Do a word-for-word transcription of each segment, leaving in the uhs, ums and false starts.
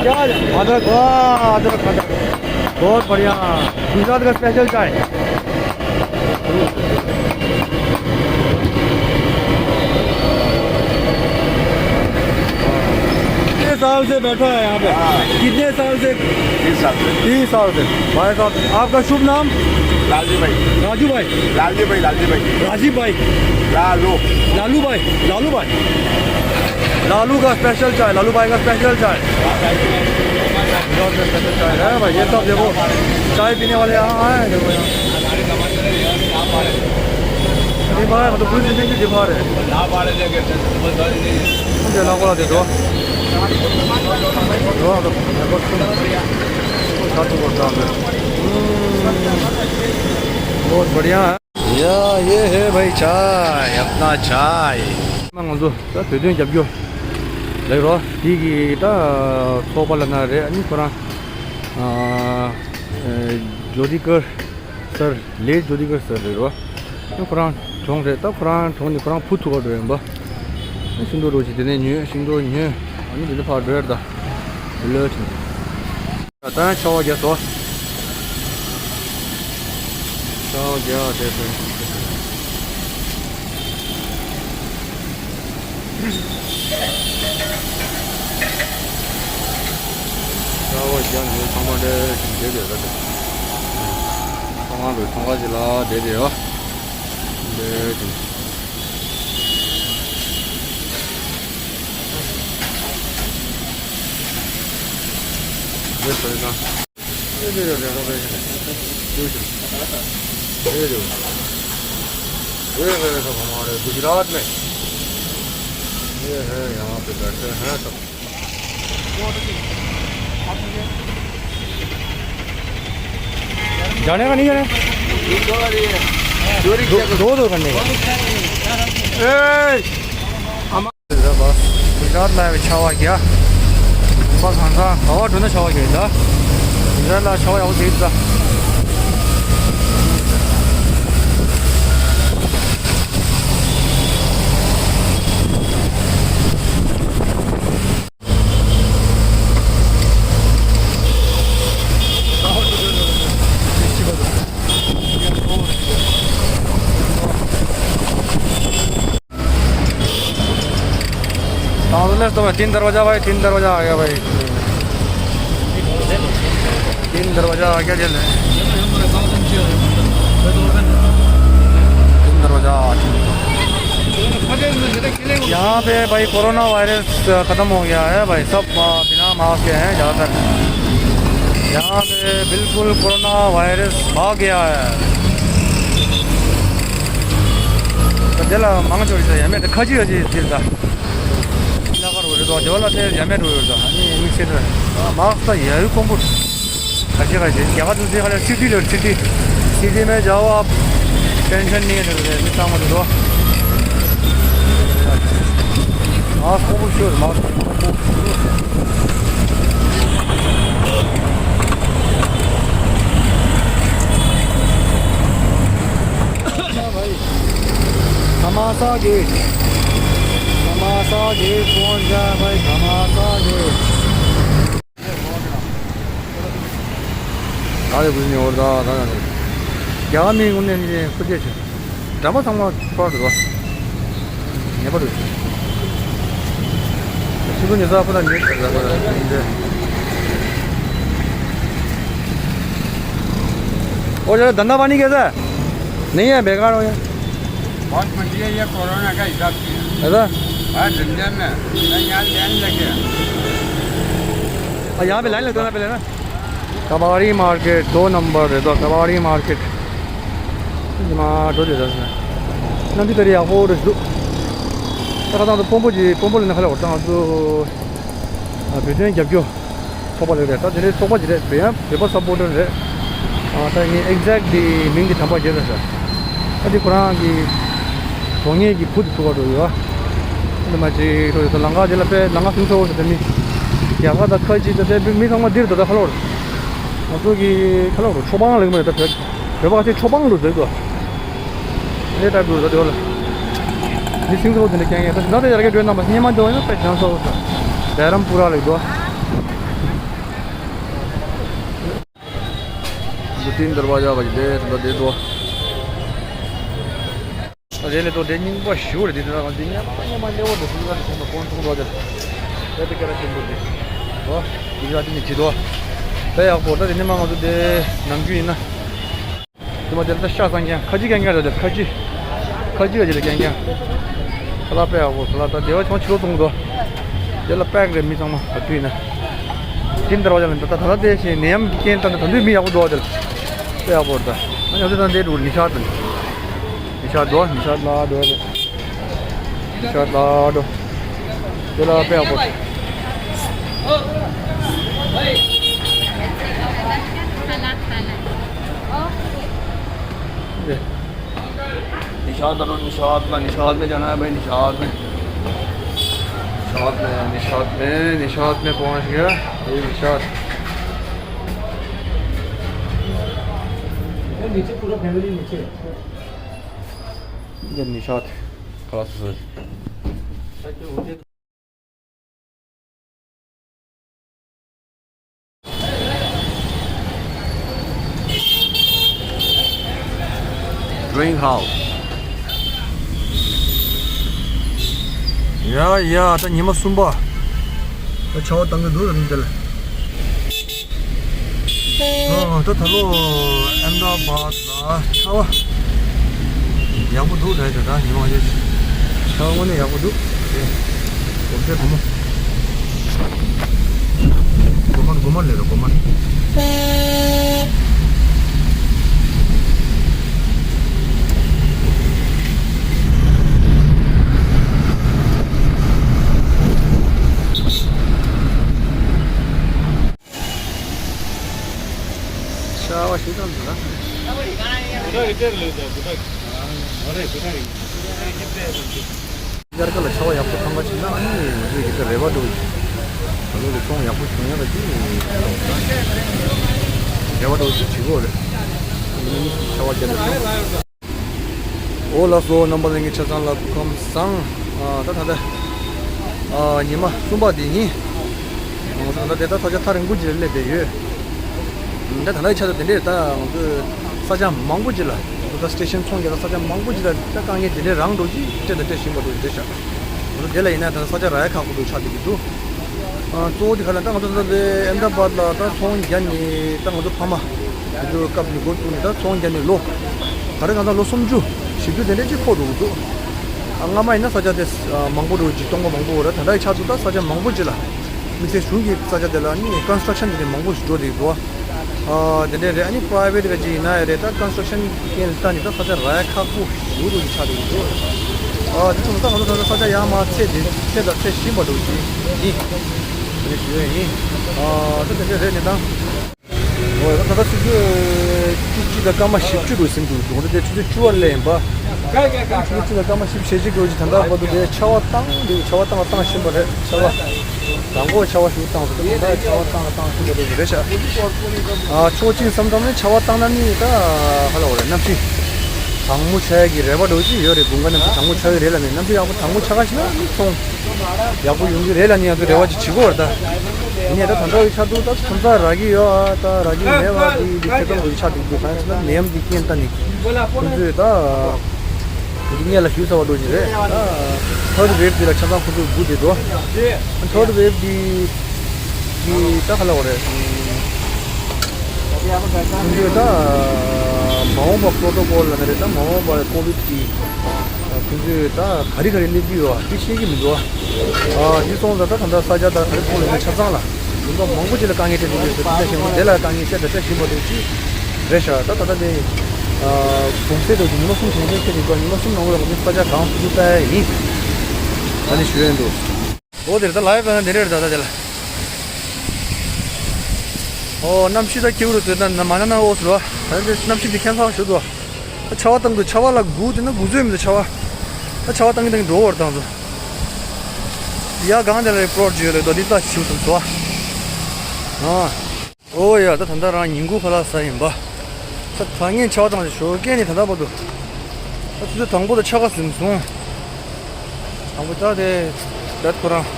क्या अदरक, वाह, अदरक, अदरक, बहुत बढ़िया। गुजरात का स्पेशल चाय। कितने साल से बैठा है यहाँ पे? हाँ। कितने साल से? तीस साल से। तीस साल से। भाई साहब, आपका शुभ नाम? लालजी भाई। राजू भाई। लालजी भाई, लालजी भाई। राजीव भाई। लालू। लालू भाई, लालू भाई। लालू का स्पेशल चाय, लालू भाई का स्पेशल चाय। गुजरात का स्पेशल चाय है भाई, ये सब देखो, चाय पीने वाले यहाँ आए हैं, देखो यहाँ। दिखा रहे, मतलब, पूरी जिंदगी दिखा रहे हैं। मुझे ना बोला दे दो। दो, दो, दो, दो। साथ में बोलता हूँ मैं। हम्म, बहुत बढ़िया है। या, ये है भाई चाय, अपना चाय। ང་ཚོ་ད་བོད་དོན་རྒྱབ་སྐྱོར་ལེགས་རོ་དེ་གི་ད་ཚོགས་པ་ལ་ན་རེད། ཨ་ནི་ཁོ་རང་ཨ་ཨ་ཇོ་དི་ཀར་སར་ལེ་ཇོ་དི་ཀར་སར་རེད་རོ། ཨ་ཁོ་རང་གྲོངས་རེད། ད་ཁོ་རང་གྲོངས་ནས་ཁོ་རང་བུ་ཐུག་ག་འགྲོ་ཡིན་པ། ཨ་ཤིང་ཏོག་རོ་ཞིག་དེ་ནས་ཉོས། ཤིང་ཏོག་ཉོས། ཨ་ནི་དེ་ནས་ཕར་འགྲོ་ཡ་རེད། ད་ལོས་ཆེ། ད་ཆར་པ་རྒྱག་སོང་། ཆར་པ་རྒྱག་བསྡད་སོང་། ཆར་པ་རྒྱག་ནས་ཚང་མ་འདྲ་ཞིག་བསྡད་བསྡད་ད། ཚང་མ་ཚོང་ཁང་ཚོང་ཁང་ཞིག་ལ་བསྡད་བསྡད་ཡོད། འདྲ་ཞིག་འདྲ་ཞིག་ཡོད་ན། ये जो, ये है सब हमारे गुजरात में। ये है यहाँ पे बैठे हैं सब। जाने का नहीं जाने? दो, दो, दो करने का। ए! गुजरात ला भी छावा गया। बस हम सा हवा ढूंढना छावा गया था। गुजरात ला छावा आउ गई था। हाँ, तो next तो भाई तीन दरवाजा, भाई तीन दरवाजा आ गया भाई। तीन दरवाजा आ गया जेल है। तीन दरवाजा आ गया। यहाँ पे भाई कोरोना वायरस खत्म हो गया है भाई, सब बिना मास्क के हैं ज़्यादातर। यहाँ पे बिल्कुल कोरोना वायरस भाग गया है। तो दिल मांग चोरी से हमें तो खजी खजी दिल था। लगा रो तो जो लाते या मैं रो था। नहीं, नहीं से तो मास्क तो ये ही कौन कुछ खजी खजी क्या बात दूसरी वाले सिटी लो सिटी। सिटी में जाओ आप, टेंशन नहीं है। नहीं काम तो मास्क को श्योर मास्क। भाई घमासा गेट, घमासा गेट पहुंच गया भाई, घमासा गेट। आगे कुछ नहीं और था, था, था। क्या नहीं उन्हें नहीं कुछ ऐसे। ཌ་མ་ཚང་མ་ཕར་འགྲོ། ཉེ་པར་འགྲོ། ཤི་ཁུ་ཉེ་ས་ཁོ་ན་ཉེ་ས་ཁོ་ན་ཉེ་ས། वो जरा धंधा पानी कैसा है? नहीं है, बेकार हो गया। बहुत बढ़िया, ये कोरोना का हिसाब किया। ऐसा? हर धंधे में। मैं यहाँ लाइन लगे। और यहाँ पे लाइन लगता था पहले ना। कबाड़ी मार्केट दो नंबर है, तो कबाड़ी मार्केट। ང་འགྲོ་དེ་ད་ན་འདི་ལྟར་ཡག་པོ་རེད་འདུག་ད་ཁ་ཐང་དུ་དཔོན་པོ་ཅིག་དཔོན་པོ་ལ་ན་ཁ་ལ་འོར་ཐང་དུ་བོད་དོན་རྒྱབ་སྐྱོར་ཚོགས་པ་ལ་རེད། ད་དེ་འདྲའི་ཚོགས་པ་ཅིག་རེད། བོད་ཡང་བོད་པ་སབ་པོར་ཊར་རེད། ཨ་ད་ངས་ཨེག་ཛེག་ཊི་མིང་དེ་དམ་པ་བརྗེད་ཚར། ད་དེ་ཁོ་རང་གི་གྲོངས་ངེས་ཀྱི་བུ་དེ་ཐུག་པ་འགྲོ་ཡོད། ཨ་ད་མ་ཅིག་འགྲོ་ཡོད། ད་ལམ་ཁ་དེ་ལ་དཔེ་ལམ་ཁ་ཟིང་ཚོ་འོ་ཟེར་ད་མི་རྒྱ་གར་དང་ཁ་ཅིག་ད་དེ་མི་ཚང་མ་འདིར་ད་ད་ཁ་ལོར་ང་ཚོ་གི་ཁ་ལོར་ཆོ་པང་ལེགས་མ་རེད། ད་བོད་བོད་པ་ཚོས་ཆོ་པང་ལོ་ཟེར་གོ། དེ་ལྟ་བུ་རེད་དོ་ལ། མི་སིང་ཚོ་དེ་འདྲ་རྐྱང་ཡང་ད་ད་དེ་ཡར་གའི་འགྲོས་རྣམ་པ་སྙེ་མ་འདོན་ན་དཔེ་བྱང་སོ། བེ་རམ་པུ་ར་ལེགས་དོ། ཏིན་དར་བ་ཡག་ག་ཅིག་ལས་དེ་འདྲ་བསྡད་འདུག་རེད་ལས་དོ་དེ་རྙིང་པ་ཞིག་རེད། དེ་དེ་ལ་དེ་ཉམས་པ་ཉམས་པ་སླེ་བོ་དེ་སུ་ལ་དེ་སོང་པ་གོང་ཚོང་འགྲོ་དེ་རེད་དེ་སྐད་ར་ཆེན་པོ་དེ་ཨོ་དེ་ག་དེ་ནི་བྱེད་དོ་དཔེ་ཡག་པོ། ད་དེ་ནི་མ་ང་ཚོ་དེ་ནམ་རྒྱུན་ཡིན་ན། དེ་མ་དེར་ད་ཤ་སང་ཀྱང་ཁ་ཅིག་ཀྱང་ཀྱང་རེད། ཁ་ཅིག་ཁ་ཅིག་ག་ཅིག་ལ་ཀྱང་ཀྱང་ཁ་ལག་དཔེ་ཡག་པོ། ཁ་ལག་ད་སྡེ་བ་ཆུང་ཆུང་བཙོང་འདུག་དེ་ལ་པེག་རེད། མི་ཚང་མ་ག་དུས་ཡིན་ན་ཏིན་དར་བ་ཅག་ལ་ད་ད་ད་དེ་བཞིན་ནད་ཡམས་ཀྱི་རྐྱེན་ད་ད་དུས་མི་ཡག་པོ་འདུག་དེ་ལ་དཔེ་ཡག་པོ་རེད། ད་ང་ཚོ་ད་འདི་འདུག་ནི་ཤ་དང་ནི་ཤ་འདུག་ནི་ཤ་ལ་འདུག་རེད། ཤ་ལ་འདུག་དེ་ལ་དཔེ་ཡག་པོ་རེད། ཁ་ལག་ཁ་ལག་ཨོ། निषाद लो, निषाद ला, निषाद में जाना है भाई, निषाद में। निषाद में, निषाद में, निषाद में पहुंच गया। ये निषाद। ये नीचे पूरा फैमिली नीचे है। ये निषाद, खलास। Drink house. ཡ་ཡ། ད་ཉི་མ་གསུམ་པ། ད་ཆར་པ་བཏང་གི་འདུག་རིང་དེ་ལ། ཨ་ད་ད་ལོ་ཨེམ་ད་བཱད་ལ་ཆར་པ་ཡག་པོ་འདུག་རེད། ད་ད་ཉི་མ་ཡོད་ཆར་པ་དངོས་གནས་ཡག་པོ་འདུག་དེ་སྒོ་ཕྱེ་དགོས་མོ། སྒོ་མར་སྒོ་མར་ལས་རོ་སྒོ་མར། ཤ་བ་ཞིག་དང་འདུག་ན། ཤར་ཁ་ལ་ཆར་པ་ཡག་པོ་ཐང་ག་ཕྱིན་ན་ཨ་ནི་ང་ཚོའི་གི་ཀ་རེ་བ་འགྲོ་གི། ད་ལོ་གི་ཚོང་ཡག་པོ་བྱུང་ཡ་ལ་ཅི་རེ་བ་འགྲོ་གི་བྱེད་དགོས་རེད། ཨ་ནི་ཆར་པ་བརྒྱབ་ནས་སོང་། ཨོ་ལགས་སོ། རྣམ་པ་ལྷན་རྒྱས་ཆ་ཚང་ལ་སྐུ་ཁམས་བཟང་། ཨ་ད་ད་ལྟ་ཨ་ཉི་མ་གསུམ་པ་དེ་ཡིན། ང་ཚོ་ད་ལྟ་དེ་ད་ས་ཆ་ཐག་རིང་པོ་ཅིག་ལ་སླེབས་བསྡད་ཡོད། ད་ད་ལྟའི་ཆར་དུ་དེ་འདྲས་ད་ང་ཚོས་ས་ཆ་མང་པོ་ཅིག་ལ་ང་ཚོ་ད་སི་ཊེ་ཤན་ཚོང་རྒྱག་ས་ས་ཆ་མང་པོ་ཅིག་ལ་ད་དཀའ་ངལ་དེ་འདྲས་རང་འགྲོ་ཅིག་སྤྲད་དང་སྤྲད་བཞིན་པ་འགྲོ་ཅིག་རེད་ཤག་ང་ཚོ་དེ་ལ་ཡིན་ན་ད་ས་ཆ་རག་ཡ་ཁག་པོ་འདུག་ཆགས་བསྡད་ཀྱི་འདུག་ཨ་གཙོ་བོ་དེ་ག་ལ་ད་ང་ཚོ་ད་ལྟ་ཨེམ་ད་བཱད་ལ་ད་ཚོང་རྒྱག་ནས་ད་ང་ཚོ་ཕ་མ་དེ་ཚོ་སྐབས་ནས་འགོ་བཙུགས་ནས་ད་ཚོང་རྒྱག་ནས་ལོ་ག་རེ་གང་ལྟར་ལོ་སུམ་ཅུ་བཞི་བཅུ་དེ་འདྲས་ཅིག་འཁོར་འགྲོ་གི་འདུག་ཨ་སྔ་མ་ཡིན་ན་ས་ཆ་དེ་ཨ་མང་པོ་འགྲོ་གི་སྟོང་པ་མང་པོ་འོ་ར། ད་ལྟའི་ཆར་དུ་ད་ས་ཆ་མང་པོ་ཅིག་ལ་དམིགས་བསལ་གཞུང་གི་ས་ཆ་དེ་ལ་ནི་ཀོན་སི་ཊྲག་ཤན་དེ་འདྲས་མང་པོ་ཞིག་འགྲོ་བསྡད་ཀྱི་འདུག་ཨ་དེ་འདྲས་རེད། ཨ་ནི་པ་རའི་ཝེ་ཊི་ག་ཅིག་ཡིན་ན་ཡང་རེད། ད་ཀོན་སི་ཊྲག་ཤན་གྱི་རྐྱེན་ལ་བལྟས་ནས་ད་ས་ཆ་རག་ཡ་ཁག་པོ་ཞེ་པོ་ཅིག་ཆགས་བསྡད་ཀྱི་འདུག་ཨ་དེ་ཚོ་ད་ང་ཚོ་ད་ལྟ་ས་ཆ་ཡར་མར་འཚོལ་བསྡད་འཚོལ་དང་འཚོལ་བཞིན་པ་འདྲ་བོ་ཅིག་ཡིན། དེ་འདྲ་ཞུ་ཡ་ཡིན། ཨ་ད་དེ་འདྲ་རེད་ནི་ད། འོ་ད་ད་ལྟ་ཆུ་ཚོད་བཅུ་གཅིག་དང་སྐར་མ་བཞི་བཅུ་རུ་ཟིན་འདུག་དེ་ཆུ་ཚོད་བཅུ་པ་ལ་ཡིན་པ། ཆུ་ཚོད་བཅུ་དང་སྐར་མ་བཞི་བཅུ་ཞེ་གཅིག་འགྲོ་གི། ད་ལྟ་བར་དུ་དེ་ཆར་པ་བཏང་འདུག་ཆར་པ་བཏང་བ་བཏང་བཞིན་པ་རེད། ཆར་པ་དང་པོ་ཆར་པ་ཞིག་བཏང་སོང་། ད་ལྟ་ཆར་པ་བཏང་བ་བཏང་བཞིན་པ་རེད་རེད་ཤག་ཨ་ཕྱོགས་གཅིག་བསམ་བསམ་ནས་ཆར་པ་བཏང་ན་ནི་ད་ཧ་ལ་བ་རེད། གནམ་གཤིས་གྲང་མོ་ཆགས་ཡ་གི་རེ་བ་འདྲ་བོ་ཅིག་ཡོད་རེད། དགུན་ཁ་གནམ་གཤིས་གྲང་མོ་ཆགས་ཀྱི་རེད་ལབ་ནས། གནམ་གཤིས་ཡག་པོ་གྲང་མོ་ཆགས་ཤིག་ན་ནི་ཚོང་ཡག་པོ་ཡོང་གི་རེད་ལབ་ནས་ང་ཚོ་རེ་བ་ཅིག་བྱེད་ཀྱི་ཡོད་རེད། ད་ཡིན་ནའི་ད་ད་ལྟ་བའི་ཆར་དུ་ད་ཁོང་ཚོ་རག་གི་ཡོད་ཨ། ད་རག་གི་མེད་པ་དེ་དེ་ཁྱེད་ཚོ་ལ་ཆགས་འདུག་གང་ཡིན་ཟེར་ན་ནད་ཡམས་ཀྱི་རྐྱེན་ད་ནི་ཁོང་ཚོས་ད་འདི་སྔོན་ལ་ཞུས་ཚར་བ་འདྲ་ཞིག་རེད། ད་ཐར་ཌི་ཝེབ་འདི་ལ་ཆ་ཚང་ཁོང་ཚོས་སྒུག་བསྡད་འདུག་ཐར་ཌི་ཝེབ་འདི་གི་ད་ག་ལབ་དགོས་རེད། ཁོང་ཚོས་ད་མ་འོངས་པ་པོ་རོ་ཊོ་ཀོལ་ལབ་ན་རེད། ད་མ་འོངས་པ་ཀོ་ཝིཌ་གི་ཁོང་ཚོས་ད་ག་རེ་ག་རེ་སླེབས་ཀྱི་ཡོད་པ་དེ་ཤེས་ཀྱི་མི་འདུག་ཨ་འདི་སོང་ཙང་ད་ད་ལྟ་ས་ཆ་ད་ག་རེ་ཁོང་ལ་ཆ་ཚང་ལ་ཡིན་པ་མང་པོ་ཅིག་ལ་དཀའ་ངལ་འཕྲད་འདུག་ཟེར། དེ་འདྲ་ཞིག་དེ་ལ་དཀའ་ངལ་འཕྲད་ད་འཕྲད་བཞིན་པ་འདུག་ཅི་རེད་ཤག་ད་ད་ལྟ་དེ་གུང་སེང་དུ་ཉི་མ་གསུམ་གུང་སེང་འཁེལ་ནས་འདུག་ཉི་མ་གསུམ་ནང་ལ་ང་ཚོའི་ས་ཆ་གང་ཐུབ་ཐུབ་ལྟ་ཡ་ཡིན། ད་ནི་ཞུ་ཡ་ཡིན་འདུག་འོ་དེར་ད་ལའིབ་ན་དེ་རེད། ད་ད་དེ་ལ་ཨོ་གནམ་གཤིས་ད་སྐྱིད་པོ་རུ་ཚོད་ད་མ་ན་ན་འོ་སུ་རུ་ད་དེ་གནམ་གཤིས་དེ་ཁྱད་མཚར་ཞུ་འདུག་ད་ཆར་པ་བཏང་འདུག་ཆར་པ་ལ་སྒུག་དེ་ན་སྒུག་ཚོད་མི་འདུག་ཆར་པ་ད་ཆར་པ་བཏང་གི་བཏང་གི་འགྲོ་བར་བཏང་ཚོ་ཡ་གང་དེ་ལ་པོ་རོ་ཇེག་ལ་འདོད་འདི་ལྟ་ཞིག་ཐུབ་སོ། ཨ་ཨོ་ཡ་ད་ད་ལྟ་རང་ཉིན་གུང་ཁ་ལག་ཟ་ཡིན་པ། ད་ད་ངས་ཆར་པ་བཏང་ཞོགས་ཀས་ནས་ད་ལྟ་བར་དུ་ད་ཆུ་ཚོད་དང་པོ་ད་ཆར་པ་ཟིན་སོང་། དང་པོ་ད་དེ་ད་ཁོ་རང་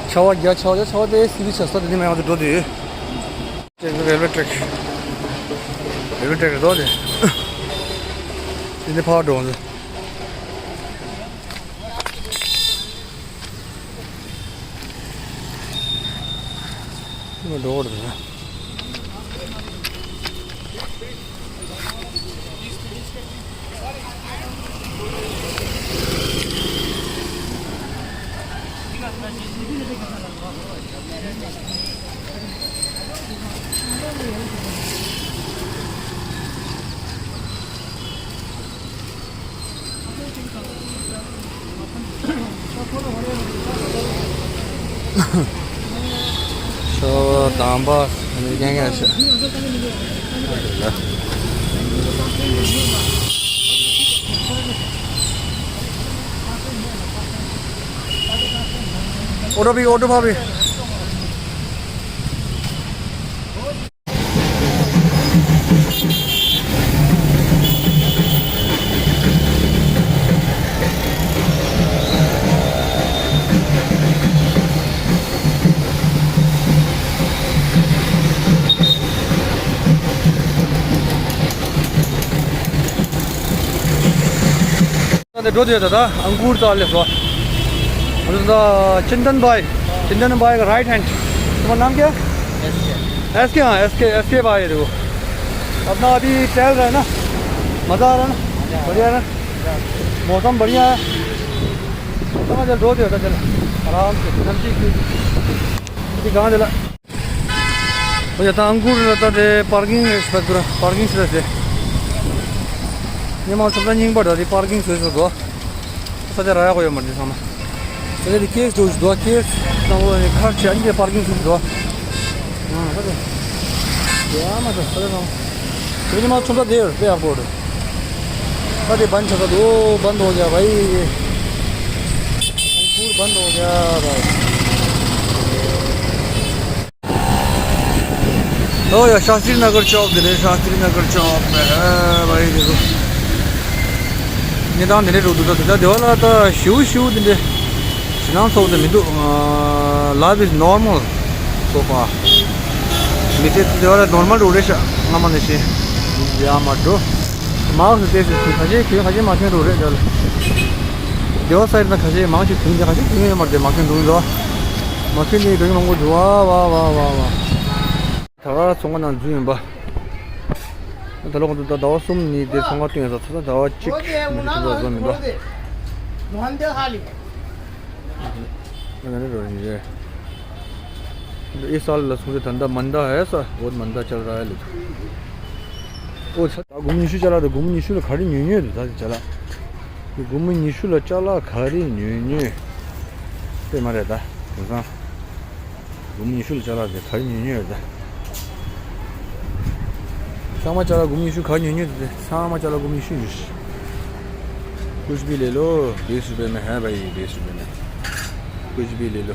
ཆར་པ་རྒྱག་ཆར་པ་རྒྱག་ཆར་པ་དེ་སི་བི་ཆ་ས་དེ་ནས་མ་ཡང་དུ་འགྲོ་དུས། དེ་རེལ་ཝེ་ཊེག་ལེ་བན་ཊེ་རེ་ཊར་རེད་དོ་དེ། དེ་ནི་ཕར་འགྲོ་འདི། དེ་མ་འགྲོ་བར་འདུག་ན། ཤོ་དམ་པ་ནི་རྒན་རྒན་ཤོ། ཨོ་ཏོ་བི་ཨོ་ཏོ་བ་བི། ད་འདི་འགྲོ་དུས་ད་ད་ཨང་གུར་ཙ་ལེ་སོ། འདི་ད་ཅིན་ཏན་བྷའི། ཅིན་ཏན་བྷའི་གི་རའིཊ་ཧེནཌ། ད་ནམ་རྒྱ། ཨེས་ཀེ། ཨེས་ཀེ། ཨ་ཨེས་ཀེ། ཨེས་ཀེ་བྷའི་རེད། अपना अभी टहल रहे ना। मज़ा आ रहा ना। बढ़िया ना। मौसम बढ़िया है। समझ लो, दो दिया था चलो। आराम से नज़दीक। ये कहाँ चला? ཡ་ད་ཨང་གུར་ལ་ད་དེ་པར་ཀིང་རེད་ཤག་ད་པར་ཀིང་ཞིག་རེད་དེ། ཉི་མ་ཚོ་ད་རྙིང་པ་འདྲ་དེ་པར་ཀིང་བཟོས་སོ་དོ། ས་ཆ་རག་ཡག་པོ་ཡོད་མ་རེད་ཚང་མ། ས་ཆ་དེ་ཀེ་སི་འདྲ་ཞིག་འདུག་ཀེ་སི་ནང་ལོགས་ནས་ཁར་ཆེ་ཨ་ནི་དེ་པར་ཀིང་བཟོས་སོ་དོ། ཨང་ས་ཆ་ཡ་མ་ད་ས་ཆ་ཚང་མ། དེ་ཉི་མ་ཚོ་ད་དེ་རེད་དཔེ་ཡག་པོ་རེད། ད་དེ་བན་ཆ་ད་དོ་བན་དོ་ཡ་བའི། ཨང་གུར་བན་དོ་ཡ་བའི། ཨོ་ཡ། ཤཱསྟྲི་ནགར་ཅོག་འདི་རེད། ཤཱསྟྲི་ནགར་ཅོག་ཨ་བའི་འདི་རུ། ཉེ་དང་འདི་རེད་འགྲོ་འདུག་ད་དེ་བ་ལ་ད་ཞིའུ་ཞིའུ་འདི་འདྲ་ཞེད་སྣང་ཚོགས་འདི་མི་འདུག Life is normal so far. མི་ཚེ་འདི་བ་ལ་ནོར་མལ་འགྲོ་རེད་ཤག་སྔ་མ་ནས་བཞིན་ཡ་མ་འགྲོ། མང་སུ་ཏོག་ཙམ་ཁ་ཤས་གྱོན་ཁ་ཤས་མ་གྱོན་འགྲོ་རེད་འདྲ་ལ། དེ་བ་སའི་ན་ཁ་ཤས་མང་ཆེ་གྱོན་ཏེ་ཁ་ཤས་གྱོན་ཡོད་མ་རེད་དེ་མ་གྱོན་འགྲོ་འདུག་མ་གྱོན་ནས་འགྲོ་མཁན་མང་པོ་འདུག་ཨ་བ་བ་བ་བ་བ། ད་ག་ཚོང་ཁང་ནང་འཛུལ་ཡིན་པ། ད་ལོ་ང་ཚོ་ད་ཟླ་བ་གསུམ་ནི་དེ་ཚོང་ཁང་བཏོན་ཡོད་ས་ཚོ་ད་ཟླ་བ་གཅིག་མི་ཚོ་ཐུབ་པ་བཟོ་མི་འདུག་ང་ནི་རོ་ཡིན་རེད། ये साल लसुन के धंधा मंदा है सर, बहुत मंदा चल रहा है लेकिन। ཨོ་ཚ། ད་སྒོར་མོ་ཉི་ཤུ་ཅ་ལག་དང་སྒོར་མོ་ཉི་ཤུ་ལ་ག་རེ་ཉོས་ཉོས་འདུག་ད་དེ་ཅ་ལག་སྒོར་མོ་ཉི་ཤུ་ལ་ཅ་ལག་ག་རེ་ཉོས་ཉོས། དཔེ་མ་རེད་ད་དེང་སང་། སྒོར་མོ་ཉི་ཤུ་ལ་ཅ་ལག་དེ་ག་རེ་ཉོས་ཉོས་ཡོད་དེ། ཚང་མ་ཅ་ལག་སྒོར་མོ་ཉི་ཤུ་ག་རེ་ཉོས་ཉོས་དེ་ཚང་མ་ཅ་ལག་སྒོར་མོ་ཉི་ཤུ་ཉོས་ཤག कुछ भी ले लो, बीस रुपए में है भाई, बीस रुपए में कुछ भी ले लो।